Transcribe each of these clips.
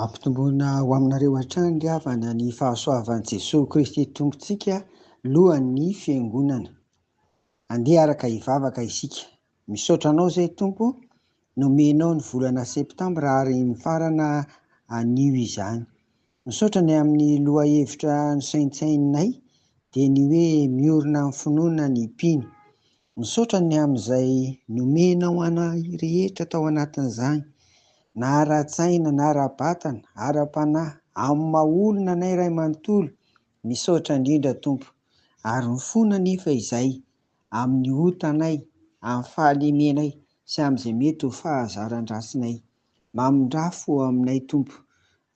Ampitomboina ho aminareo hatrany ry havana ny fahasoavan'i Jesoa Kristy Tompontsika lohan'ny Fiangonana. Andeha araka hivavaka isika. Misaotra Anao izay Tompo nomenao ny volana septambra ary mifarana anio izany. Misaotra ny amin'ny lohahevitra nosaintsaininay dia ny hoe miorina amin'ny finoana ny mpino. Misaotra ny amin'izay nomenao anay rehetra tao anatin'izany, na ara-tsaina na ara-batana, ara-panahy, amin'ny maha olona anay iray manontolo. Misaotra indrindra Tompo. Ary mifona anefa izay amin'ny otanay, amin'ny fahalemenay sy amin'izay mety ho fahazaran-dratsinay. Mamindrà fo aminay Tompo.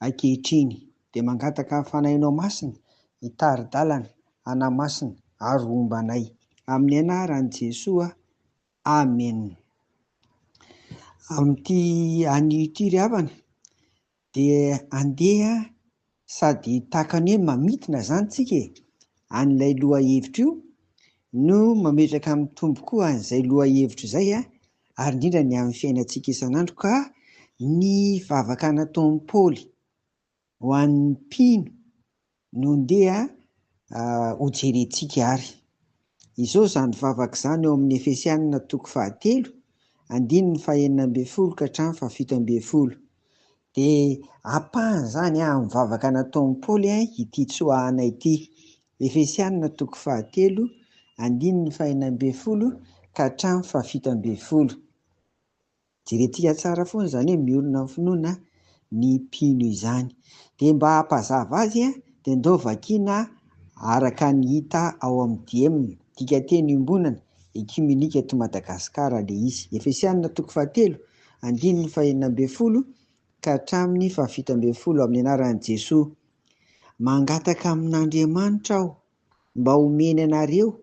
Ankehitriny dia mangataka ny Fanahinao Masina hitari-dalana, hanamasina ary homba anay. Amin'ny anaran'i Jesoa. Amen. Amin'ity anio ity ry havana dia andeha sady tahaka ny hoe mamintina izany tsika e, an'ilay lohahevitra io no mametraka mitombo koa an'izay lohahevitra izay ary indrindra ny amin'ny fiainantsika isan'andro ka ny vavaka nataon'i Paoly ho an'ny mpino no ndeha hojerentsika ary. Izao izany vavaka izany ao amin'ny Efesianina toko fahatelo, andininy fahenina ambin'ny folo ka hatramin'ny fahafito ambin'ny folo. Dia ampahany izany amin'ny vavaka nataon'i Paoly ity tsoahana ity. Efesianina toko fahatelo, andininy fahenina ambin'ny folo ka hatramin'ny fahafito ambin'ny folo. Jerentsika tsara foana izany hoe miorina amin'ny finoana ny mpino izany. Dia mba hampazava azy dia ndao vakiana araka ny hita ao amin'ny Diem, dikanteny iombonana ekiomenika eto Madagasikara ilay izy. Efesianina toko fahatelo, andininy fahenina ambin'ny folo ka hatramin'ny fahafito ambin'ny folo amin'ny anaran'i Jesoa. Mangataka amin'Andriamanitra aho mba homeny anareo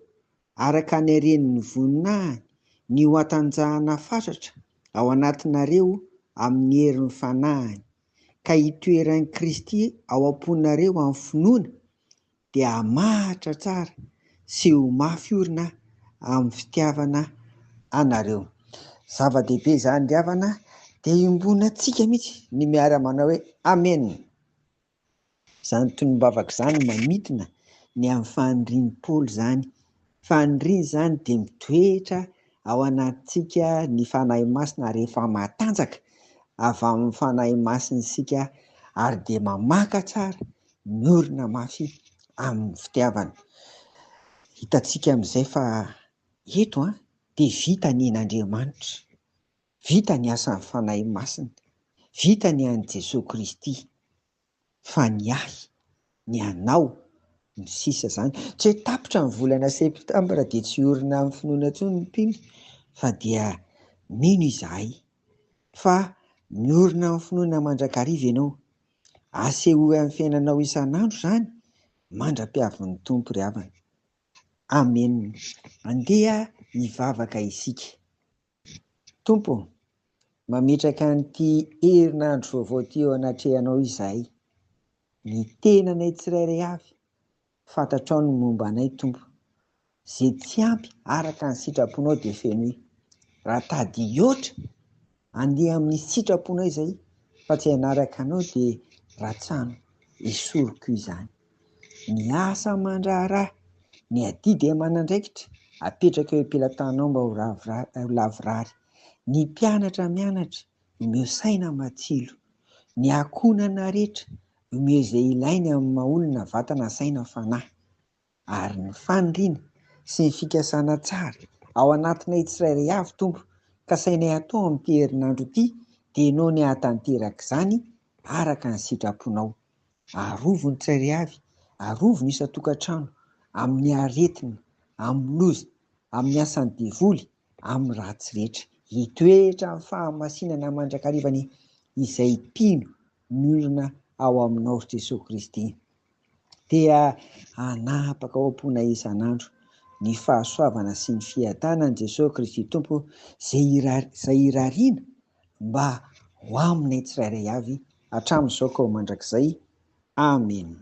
araka ny haren'ny voninahiny ny ho hatanjahana fatratra ao anatinareo amin'ny herin'ny Fanahiny, ka hitoeran'i Kristy ao am-ponareo amin'ny finoana, dia hamahatra tsara sy ho mafy orina amin'ny fitiavana anareo. Zava-dehibe izany ry havana, dia iombonantsika mihitsy ny miara-manao hoe Amen. Izany tonom-bavaka izany mamintina ny amin'ny fanirian'i Paoly izany. Faniriany izany dia mitoetra ao anatintsika ny Fanahy Masina ary efa matanjaka avy amin'ny Fanahy Masina isika ary dia mamaka tsara, miorina mafy amin'ny fitiavana. Hitantsika amin'izay fa eto dia vita ny an'Andriamanitra, vita ny asan'ny Fanahy Masina, vita ny an'i Jesoa Kristy. Fa ny ahy, ny anao, ny sisa izany. Tsy hoe tapitra ny volana septambra dia tsy hiorina amin'ny finoana intsony ny mpino fa dia mino izahay fa miorina amin'ny finoana mandrakariva ianao. Asehoy amin'ny fiainanao isan'andro izany mandra-piavin'ny Tompo ry havana. Amen. Andeha hivavaka isika. Tompo ô, mametraka an'ity herinandro vaovao ity eo anatrehanao izahay, ny tenanay tsirairay avy, fantatrao ny momba anay Tompo, ze tsy ampy araka ny sitraponao dia fenoy, raha tady hihoatra andeha amin'ny sitraponao izay fa tsy hanaraka anao dia ratsano esoriko izany. Ny asa aman-draharaha, ny adidy aman'andraikitra apetraka eo am-pelatananao mba ho lavorary. Ny mpianatra mianatra, omeo saina matsilo. Ny ankohonana rehetra, omeo izay ilainy amin'ny maha olona vatana, saina, fanahy. Ary ny faniriana sy ny fikasana tsara ao anatinay tsirairay avy Tompo kasainay atao amin'ity herinandro ity dia ianao ny hahatanteraka izany araka ny sitraponao. Arovy ny tsirairay avy, arovy ny isan-tokantrano amin'ny aretina, amin'ny loza, amin'ny asan'ny devoly, amin'ny ratsy rehetra. Hitoetra amin'ny fahamasinana mandrakariva anie izay mpino miorina ao aminao ry Jesoa Kristy. Dia hanapaka ao am-ponay isan'andro ny fahasoavana sy ny fiadanan'i Jesoa Kristy Tompo izay irariana mba ho aminay tsirairay avy hatramin'izao ka ho mandrakizay. Amena.